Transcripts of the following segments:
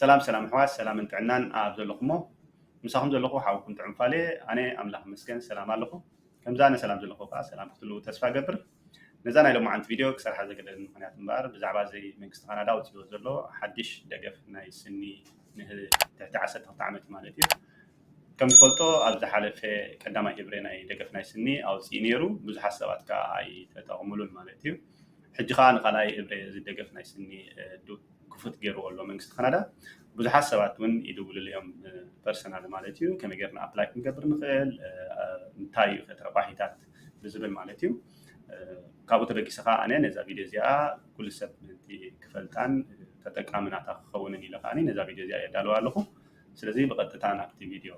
ሰላም ሰላም ኣሕዋት፣ ሰላምን ጥዕናን ኣብ ዘለኹሞ። ምሳኹም ዘለኹ ሓውኩም ጥዑም ፋሌ። ኣነ ኣምላኽ ይመስገን ሰላም ኣለኹ። ከምዛ ኣነ ሰላም ዘለኹ ከዓ ሰላም ክትህልዉ ተስፋ እገብር። ነዛ ናይ ሎማዓንቲ ቪድዮ ክሰርሓ ዘገደደኒ ምኽንያት እምበኣር፣ ብዛዕባ እዚ መንግስቲ ካናዳ ኣውፅእዎ ዘሎ ሓድሽ ደገፍ ናይ ስኒ ንህ-፣ ትሕቲ ዓሰርተ ክልተ ዓመት ማለት እዩ። ከም ትፈልጦ፣ ኣብ ዝሓለፈ ቀዳማይ ህብረ ናይ ደገፍ ናይ ስኒ ኣውፅኡ ነይሩ። ብዙሓት ሰባት ከዓ ኣይተጠቕሙሉን ማለት እዩ። ሕጂ ከዓ ንኻልኣይ ህብረ እዚ ደገፍ ናይ ስኒ፣ እ፣ ዱ-፣ ክፉት ገይርዎ ኣሎ መንግስቲ ካናዳ። ብዙሓት ሰባት እውን ይድውሉሉ እዮም፣ እ፣ ፐርሰናል ማለት እዩ። ከመይ ጌርና ኣፕላይ ክንገብር ንኽእል፣ እ፣ እንታይ እዩ ከ ረቋሒታት ብዝብል ማለት እዩ። እ፣ ካብኡ ተበጊሰ ከዓ ኣነ ነዛ ቪድዮ እዚኣ ኩሉ ሰብ ምእንቲ ክፈልጣን ተጠቃሚ ናታ ክኸውንን ኢለ ከዓኒ ነዛ ቪድዮ እዚኣ የዳልዋ ኣለኹ። ስለዚ ብቐጥታ ናብቲ ቪድዮ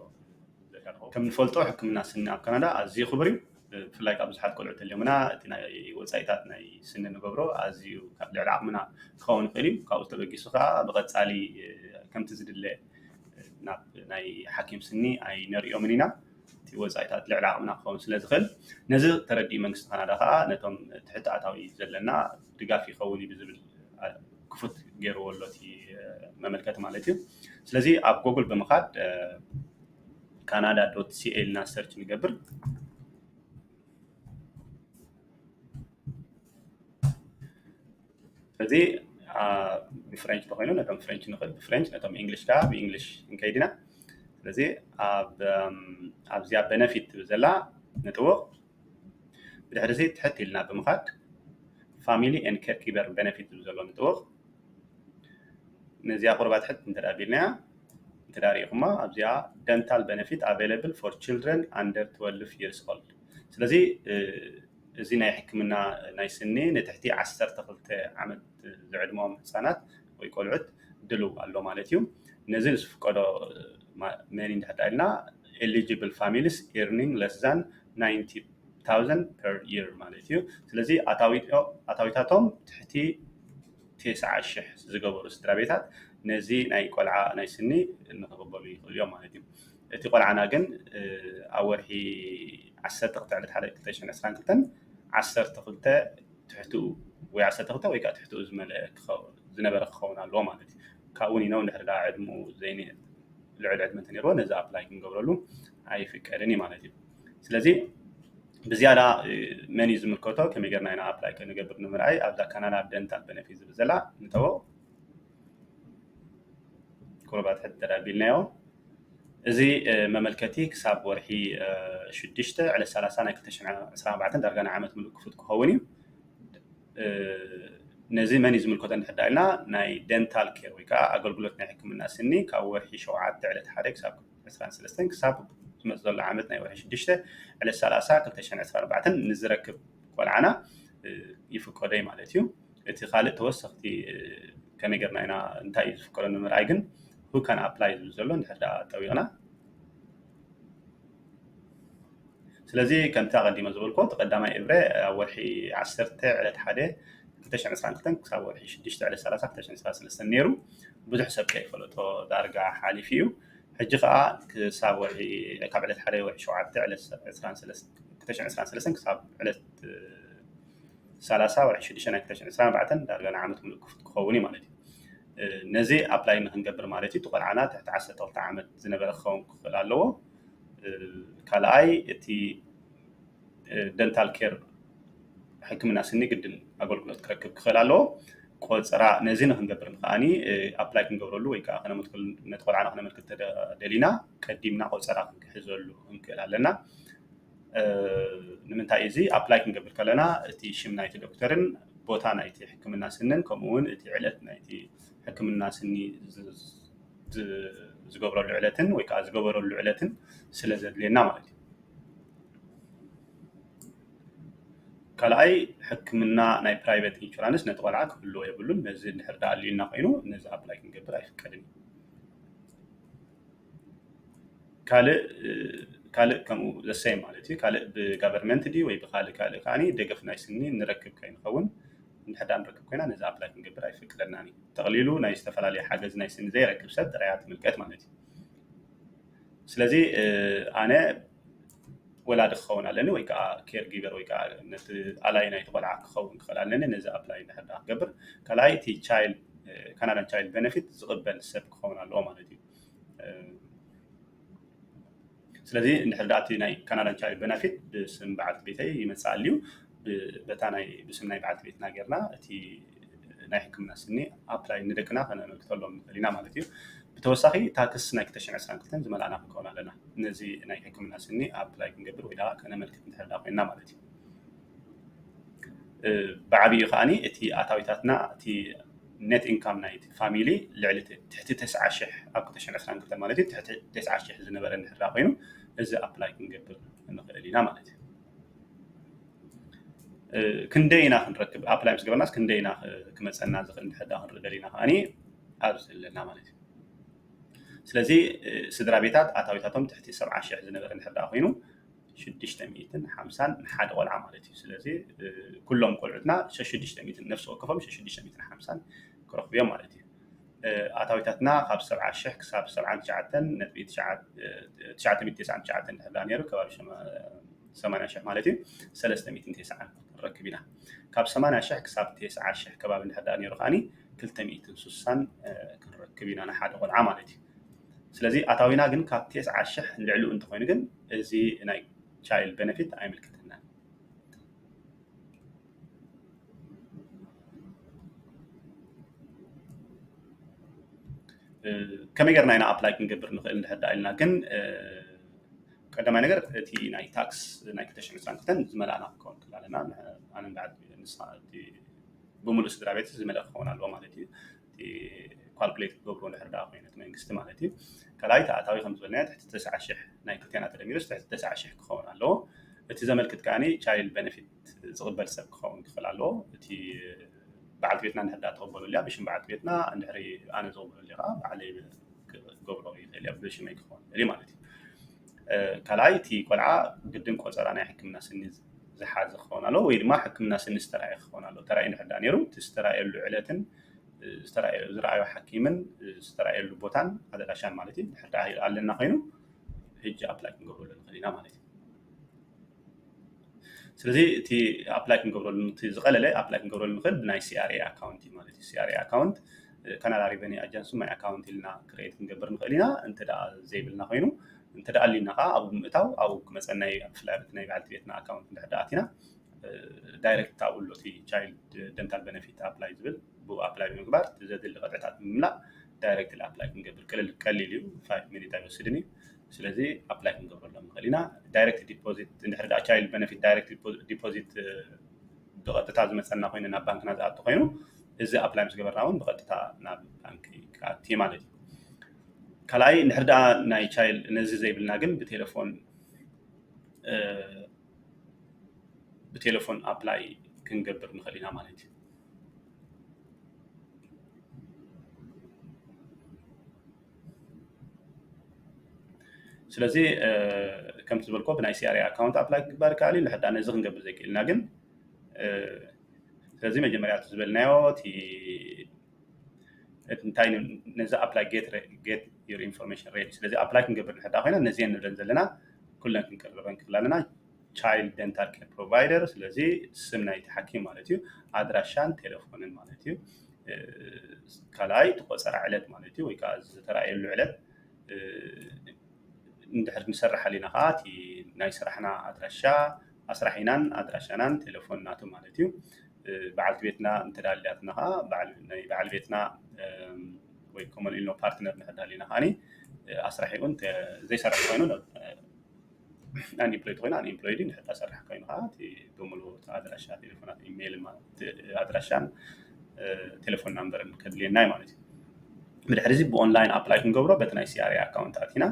ዘዳለኹ። ከም ንፈልጦ ሕክምና ስኒ ኣብ ካናዳ ኣዝዩ ክቡር እዩ። ብፍላይ ካብ ብዙሓት ቆልዑ ተልዮምና እቲ ናይ ወፃኢታት ናይ ስኒ ንገብሮ ኣዝዩ ካብ ልዕሊ ዓቕምና ክኸውን ይኽእል እዩ። ካብኡ ተበጊሱ ከዓ ብቐፃሊ፣ እ፣ ከምቲ ዝድለ ናብ ናይ ሓኪም ስኒ ኣይነርእዮምን ኢና። እቲ ወፃኢታት ልዕሊ ዓቕምና ክኸውን ስለ ዝኽእል፣ ነዚ ተረዲኡ መንግስቲ ካናዳ ከዓ ነቶም ትሕቲ ኣታዊ ዘለና ድጋፍ ይኸውን እዩ ብዝብል፣ እ፣ ክፉት ገይርዎ ኣሎ እቲ፣ እ፣ መመልከቲ ማለት እዩ። ስለዚ ኣብ ጎግል ብምኻድ፣ እ፣ ካናዳ ዶት ሲኤ ኢልና ሰርች ንገብር። ስለዚ፣ አ፣ ብፍሬንች ተኾይኑ ነቶም ፍሬንች ንኽእል ብፍሬንች፣ ነቶም ኢንግሊሽ ከዓ ብኢንግሊሽ ክንከይድ ኢና። ስለዚ ኣብ፣ እም፣ ኣብዚኣ በነፊት ትብል ዘላ ንጥውቕ። ብድሕሪ እዚ ትሕት ኢልና ብምኻድ ፋሚሊ ኤንድ ኬርጊቨር በነፊት ዝብል ዘሎ ንጥውቕ። ነዚኣ ቁርባ ትሕት እንተ ደኣ ቢልናያ፣ እንተ ደኣ ርኢኹማ፣ ኣብዚኣ ደንታል በነፊት ኣቬለብል ፎር ችልድረን ኣንደር ትወልቭ ይርስ ኦልድ። ስለዚ፣ እ፣ እዚ ናይ ሕክምና ናይ ስኒ ንትሕቲ ዓሰርተ ክልተ ዓመት ዝዕድመኦም ህፃናት ወይ ቆልዑት ድልው ኣሎ ማለት እዩ። ነዚ ዝፍቀዶ፣ ማ-፣ መን እንድሕር ኢልና፣ ኤሊጂብል ፋሚሊስ ኢርኒንግ ለስ ዛን ናይንቲ ታውዘንድ ፐር ይር ማለት እዩ። ስለዚ ኣታዊቶ-፣ ኣታዊታቶም ትሕቲ ተስዓ ሽሕ ዝገበሩ ስድራ ቤታት ነዚ ናይ ቆልዓ ናይ ስኒ ንክቕበሉ ይኽእሉ እዮም ማለት እዩ። እቲ ቆልዓና ግን፣ እ፣ ኣብ ወርሒ ዓሰርተ ክልተ ዕለት ሓደ ክልተ ሽሕን ዕስራን ክልተን ዓሰርተ ክልተ ትሕትኡ ወይ ዓሰርተ ክልተ ወይ ከዓ ትሕትኡ ዝመልአ ክኸው-፣ ዝነበረ ክኸውን ኣለዎ ማለት እዩ። ካብኡ ንነው እንድሕር ደኣ ዕድሙ ዘይነ-፣ ልዑል ዕድመ እንተነይርዎ ነዚ ኣፕላይ ክንገብረሉ ኣይፍቀድን እዩ ማለት እዩ። ስለዚ ብዝያዳ፣ እ፣ መን እዩ ዝምልከቶ፣ ከመይ ጌርና ኢና ኣፕላይ ክንገብር ንምርኣይ ኣብዛ ካናዳ ደንታል በነፊት ዝብል ዘላ ንጠወቕ። ቁሩብ ኣትሕት ተዳቢልናዮ። እዚ፣ እ፣ መመልከቲ ክሳብ ወርሒ፣ እ፣ ሽዱሽተ ዕለት ሰላሳ ናይ ክልተ ሽሕን ዕስራን ኣርባዕተን ዳርጋ ናይ ዓመት ምሉእ ክፉት ክኸውን እዩ። እ፣ ነዚ መን እዩ ዝምልከቶ እንድሕር ደኣ ኢልና፣ ናይ ደንታል ኬር ወይ ከዓ ኣገልግሎት ናይ ሕክምና ስኒ ካብ ወርሒ ሸውዓተ ዕለት ሓደ ክሳብ ዕስራን ሰለስተን ክሳብ ዝመጽእ ዘሎ ዓመት ናይ ወርሒ ሽዱሽተ ዕለት ሰላሳ ክልተ ሽሕን ዕስራን ኣርባዕተን ንዝረክብ ቆልዓና፣ እ፣ ይፍቀዶ እዩ ማለት እዩ። እቲ ካልእ ተወሰኽቲ፣ እ፣ ከመይ ጌርና ኢና፣ እንታይ እዩ ዝፍቀዶ ንምርኣይ ግን፣ who can apply ዝብል ዘሎ እንድሕር ደኣ ጠዊቕና። ስለዚ ከምቲ ኣቐዲመ ዝበልኩ፣ እቲ ቀዳማይ እብረ ኣብ ወርሒ ዓሰርተ ዕለት ሓደ ክልተ ሽሕን ዕስራን ክልተን ክሳብ ወርሒ ሽዱሽተ ዕለት ሰላሳ ክልተ ሽሕን ዕስራን ሰለስተን ነይሩ። ብዙሕ ሰብ ከይፈለጦ ዳርጋ ሓሊፉ እዩ። ሕጂ ከዓ ክሳብ ወርሒ፣ ካብ ዕለት ሓደ ወርሒ ሸውዓተ ዕለት ዕስራን ሰለስተን፣ ክልተ ሽሕን ዕስራን ሰለስተን ክሳብ ዕለት ሰላሳ ወርሒ ሽዱሽተ ናይ ክልተ ሽሕን ዕስራን ኣርባዕተን ዳርጋ ንዓመት ምሉእ ክፉት ክኸውን እዩ ማለት እዩ። እ፣ ነዚ ኣፕላይ ንክንገብር ማለት እዩ፣ እቲ ቆልዓና ትሕቲ ዓሰርተ ክልተ ዓመት ዝነበረ ክኸውን ክኽእል ኣለዎ። እ፣ ካልኣይ፣ እቲ፣ እ፣ ደንታል ኬር ሕክምና ስኒ ግድን ኣገልግሎት ክረክብ ክኽእል ኣለዎ። ቆፀራ ነዚ ንክንገብር ከዓኒ፣ እ፣ ኣፕላይ ክንገብረሉ ወይ ከዓ ከነመልክል-፣ ነቲ ቆልዓና ክነመልክት ተደ-፣ ደሊና ቀዲምና ቆፀራ ክንክሕዘሉ ክንክእል ኣለና። እ፣ ንምንታይ እዚ ኣፕላይ ክንገብር ከለና እቲ ሽም ናይቲ ዶክተርን ቦታ ናይቲ ሕክምና ስንን ከምኡ እውን እቲ ዕለት ናይቲ ሕክምና ስኒ ዝ-፣ ዝ-፣ ዝገብረሉ ዕለትን ወይ ከዓ ዝገበረሉ ዕለትን ስለ ዘድልየና ማለት እዩ። ካልኣይ፣ ሕክምና ናይ ፕራይቬት ኢንሹራንስ ነቲ ቆልዓ ክህልዎ የብሉን። ነዚ እንድሕር ደኣ ኣልዩልና ኮይኑ ነዚ ኣፕላይ ክንገብር ኣይፍቀድን እዩ። ካልእ፣ ካልእ ከምኡ ዘሰይ ማለት እዩ። ካልእ ብጋቨርንመንት ድዩ ወይ ብኻልእ ካልእ ከዓኒ ደገፍ ናይ ስኒ ንረክብ ከይንኸውን፣ እንድሕር ደኣ ንረክብ ኮይና ነዚ ኣፕላይ ክንገብር ኣይፍቅደልናን እዩ። ጠቕሊሉ ናይ ዝተፈላለዩ ሓገዝ ናይ ስኒ ዘይረክብ ሰብ ጥራይ እያ ትምልከት ማለት እዩ። ስለዚ፣ እ፣ ኣነ ወላዲ ክኸውን ኣለኒ ወይ ከዓ ኬር ጊቨር ወይ ከዓ ነቲ ኣላይ ናይቲ ቆልዓ ክኸውን ክኽእል ኣለኒ ነዚ ኣፕላይ እንድሕር ደኣ ክገብር። ካልኣይ እቲ ቻይልድ ካናዳን ቻይልድ ቤነፊት ዝቕበል ሰብ ክኸውን ኣለዎ ማለት እዩ። ስለዚ እንድሕር ደኣ እቲ ናይ ካናዳን ቻይልድ ቤነፊት ብስም በዓልቲ ቤተይ ይመፅእ ኣልዩ፣ በታ ናይ ብስም ናይ በዓልቲ ቤትና ጌርና እቲ ናይ ሕክምና ስኒ ኣፕላይ ንደቅና ከነመልክተሎም ንኽእል ኢና ማለት እዩ። ብተወሳኺ ታክስ ናይ ክልተ ሽሕን ዕስራን ክልተን ዝመልኣና ክንከውን ኣለና፣ ነዚ ናይ ሕክምና ስኒ ኣፕላይ ክንገብር ወይ ደኣ ከነመልክት እንድሕር ደኣ ኮይንና ማለት እዩ። ብዓብዩ ከዓኒ እቲ ኣታዊታትና እቲ ኔት ኢንካም ናይ ፋሚሊ ልዕሊ ትሕቲ ተስዓ ሽሕ ኣብ ክልተ ሽሕን ዕስራን ክልተን ማለት እዩ ትሕቲ ተስዓ ሽሕ ዝነበረ እንድሕር ኮይኑ እዚ ኣፕላይ ክንገብር ንኽእል ኢና ማለት እዩ። ክንደይ ኢና ክንረክብ ኣፕላይ ምስ ገበርናስ ክንደይ ኢና ክመፀና ዝኽእል እንድሕር ክንርኢ ደሊና ከዓኒ ኣብዚ ኣለና ማለት እዩ። ስለዚ ስድራ ቤታት ኣታዊታቶም ትሕቲ ሰብዓ ሽሕ ዝነበረ እንድሕር ኮይኑ ሽዱሽተ ሚእትን ሓምሳን ንሓደ ቆልዓ ማለት እዩ። ስለዚ ኩሎም ቆልዑትና ሸሽዱሽተ ሚእትን ነፍሲ ወከፎም ሸሽዱሽተ ሚእትን ሓምሳን ክረኽቡ እዮም ማለት እዩ። ኣታዊታትና ካብ ሰብዓ ሽሕ ክሳብ ሰብዓን ትሽዓተን ነጥቢ ትሽዓተ ሚእቲ ተስዓን ትሽዓተን እንድሕር ነይሩ ከባቢ ሰማንያ ሽሕ ማለት እዩ ሰለስተ ሚእትን ተስዓን ክንረክብ ኢና። ካብ ሰማንያ ሽሕ ክሳብ ተስዓ ሽሕ ከባቢ እንድሕር ነይሩ ከዓኒ ክልተ ሚእትን ስሳን ክንረክብ ኢና ንሓደ ቆልዓ ማለት እዩ። ስለዚ ኣታዊና ግን ካብ ተስዓ ሽሕ ልዕሊኡ እንተኾይኑ ግን እዚ ናይ ቻይልድ ቤነፊት ኣይምልከተናን። ከመይ ገርና ኢና ኣፕላይ ክንገብር ንኽእል እንድሕር ኢልና ግን ቀዳማይ ነገር እቲ ናይ ታክስ ናይ ክልተ ሽሕን ዕስራን ክልተን ዝመልኣና ክኸውን ክእል ኣለና። ኣነ በዓል ንስኻ እቲ ብምሉእ ስድራ ቤት ዝመልአ ክኸውን ኣለዎ ማለት እዩ። ካልኩሌት ክገብሩ እንድሕር ደኣ ኮይኑ እቲ መንግስቲ ማለት እዩ። ካልኣይ ተኣታዊ ከም ዝበልናዮ ትሕቲ ተስዓ ሽሕ ናይ ክልቴና ተደሚሩስ ትሕቲ ተስዓ ሽሕ ክኸውን ኣለዎ። እቲ ዘመልክት ከዓኒ ቻይልድ ቤነፊት ዝቕበል ሰብ ክኸውን ክኽእል ኣለዎ። እቲ በዓልቲ ቤትና እንድሕር ደኣ ተቐበሉ እያ ብሽም በዓልቲ ቤትና እንድሕሪ ኣነ ዝቕበሉ እያ ከዓ ባዕለይ ክገብሮ ይኽእል እያ ብሽመይ ክኸውን ይኽእል እዩ ማለት እዩ። ካልኣይ እቲ ቆልዓ ግድን ቆፀራ ናይ ሕክምና ስኒ ዝሓዘ ክኸውን ኣለዎ ወይ ድማ ሕክምና ስኒ ዝተረኣየ ክኸውን ኣለዎ። ተራእዩ እንድሕር ደኣ ነይሩ እቲ ዝተረኣየሉ ዕለትን ዝተረኣየ ዝረኣዮ ሓኪምን ዝተረኣየሉ ቦታን ኣድራሻን ማለት እዩ እንድሕር ደኣ ኣለና ኮይኑ ሕጂ ኣፕላይ ክንገብረሉ ንኽእል ኢና ማለት እዩ። ስለዚ እቲ ኣፕላይ ክንገብረሉ እቲ ዝቐለለ ኣፕላይ ክንገብረሉ ንኽእል ብናይ CRA ኣካውንት እዩ ማለት እዩ። CRA ኣካውንት ካናዳ ሪቨኒ ኣጀንሲ ማይ ኣካውንት ኢልና ክሬት ክንገብር ንኽእል ኢና። እንተ ደኣ ዘይብልና ኮይኑ እንተ ደኣ ኣሊና ከዓ ኣብኡ ብምእታው ኣብኡ ክመፀና እዩ። ብፍላይ በቲ ናይ በዓልቲ ቤትና ኣካውንት እንድሕር ደኣ ኣቲና ዳይሬክት ኣብኡ ኣሎ እቲ ቻይልድ ደንታል ቤነፊት ኣፕላይ ዝብል ብኡ ኣፕላይ ብምግባር እቲ ዘድሊ ቅጥዕታት ብምምላእ ዳይሬክት ኣፕላይ ክንገብር ቅልል ቀሊል እዩ። ፋይቭ ሚኒት ኣይወስድን እዩ። ስለዚ ኣፕላይ ክንገብረሎም ንኽእል ኢና። ዳይሬክት ዲፖዚት እንድሕር ደኣ ቻይልድ ቤነፊት ዳይሬክት ዲፖዚት ብቐጥታ ዝመፀና ኮይኑ ናብ ባንክና ዝኣቱ ኮይኑ እዚ ኣፕላይ ምስ ገበርና እውን ብቐጥታ ናብ ባንክ ክኣቲ ማለት እዩ። ካልኣይ እንድሕር ደኣ ናይ ቻይልድ ነዚ ዘይብልና ግን ብቴሌፎን ብቴሌፎን ኣፕላይ ክንገብር ንኽእል ኢና ማለት እዩ። ስለዚ ከምቲ ዝበልኮ ብናይ CRA ኣካውንት ኣፕላይ ክግባር ይከኣል እዩ። እንድሕር ደኣ ነዚ ክንገብር ዘይክእልና ግን ስለዚ መጀመርያ እቲ ዝበልናዮ እቲ እንታይ ነዚ ኣፕላይ ጌት ዩር ኢንፎርሜሽን ሬዲ። ስለዚ ኣፕላይ ክንገብር ንሕዳ ኮይና ነዚአን ንብለን ዘለና ኩለን ክንቅርበን ክኽእል ኣለና። ቻይልድ ደንታል ኬር ፕሮቫይደር፣ ስለዚ ስም ናይቲ ሓኪም ማለት እዩ፣ ኣድራሻን ቴሌፎንን ማለት እዩ። ካልኣይ እቲ ቆፀራ ዕለት ማለት እዩ፣ ወይ ከዓ ዝተረኣየሉ ዕለት እንድሕር ንሰርሕ ኣሊና ከዓ እቲ ናይ ስራሕና ኣድራሻ ኣስራሒናን ኣድራሻናን ቴሌፎን ናቱ ማለት እዩ። በዓልቲ ቤትና እንተዳልያትና ከዓ በዓል ቤትና ወይ ኮመን ኢልኖ ፓርትነር ንሕዳሊና ከዓኒ ኣስራሒኡ ዘይሰርሕ ኮይኑ ኣንኢምፕሎይድ ኮይኑ ኣንኢምፕሎይድ ንሕዳ ሰርሕ ኮይኑ ከዓ እቲ ብምሉ ኣድራሻ ቴሌፎናት ኢሜይል ኣድራሻን ቴሌፎን ናምበርን ከድልየና እዩ ማለት እዩ። ብድሕሪ እዚ ብኦንላይን ኣፕላይ ክንገብሮ በቲ ናይ CRA ኣካውንት ኣቲና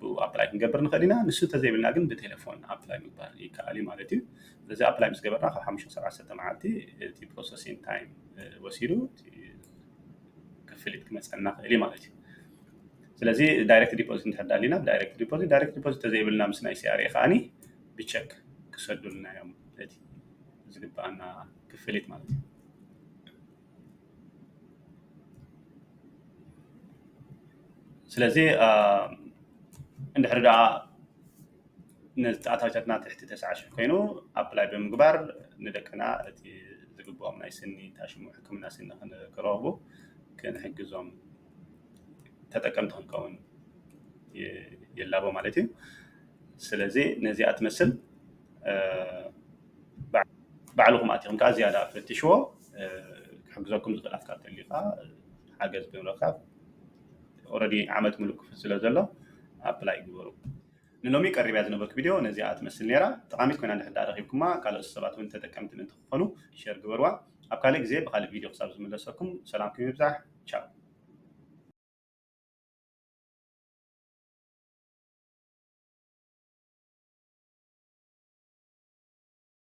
ብኡ ኣፕላይ ክንገብር ንኽእል ኢና። ንሱ እንተዘይብልና ግን ብቴሌፎን ኣፕላይ ምግባር ይከኣል እዩ ማለት እዩ። ስለዚ ኣፕላይ ምስ ገበርና ካብ ሓሙሽተ ክሳብ ዓሰርተ መዓልቲ እቲ ፕሮሰሲንግ ታይም ወሲዱ ክፍሊት ክመፀና ክእል እዩ ማለት እዩ። ስለዚ ዳይሬክት ዲፖዚት እንድሕር ዳሊና ብዳይሬክት ዲፖዚት ዳይሬክት ዲፖዚት ተዘይብልና ምስ ናይ CRA ከዓኒ ብቸክ ክሰዱልና እዮም እቲ ዝግበኣና ክፍሊት ማለት እዩ። ስለዚ እንድሕር ደኣ ነቲ ኣታዊታትና ትሕቲ ተስዓ ሽሕ ኮይኑ ኣፕላይ ብምግባር ንደቅና እቲ ዝግብኦም ናይ ስኒ ታሽሙ ሕክምና ስኒ ክረኽቡ ክንሕግዞም ተጠቀምቲ ክንከውን ይላቦ ማለት እዩ። ስለዚ ነዚኣ ትመስል ባዕልኹም ኣቲኹም ከዓ ዝያዳ ፈትሽዎ። ክሕግዘኩም ዝኽእል ኣፍካር ተሊካ ሓገዝ ብምረካብ ኦረዲ ዓመት ሙሉእ ክፍት ስለ ዘሎ ኣፕላይ ግበሩ። ንሎሚ ቀሪብያ ዝነበርኩ ቪድዮ ነዚኣ ትመስል ነይራ። ጠቃሚት ኮይና እንድሕር ረኪብኩማ ካልኦት ሰባት እውን ተጠቀምቲ ምእንቲ ክኾኑ ሸር ግበርዋ። ኣብ ካልእ ግዜ ብካልእ ቪድዮ ክሳብ ዝምለሰኩም ሰላምኩም ይብዛሕ። ቻው።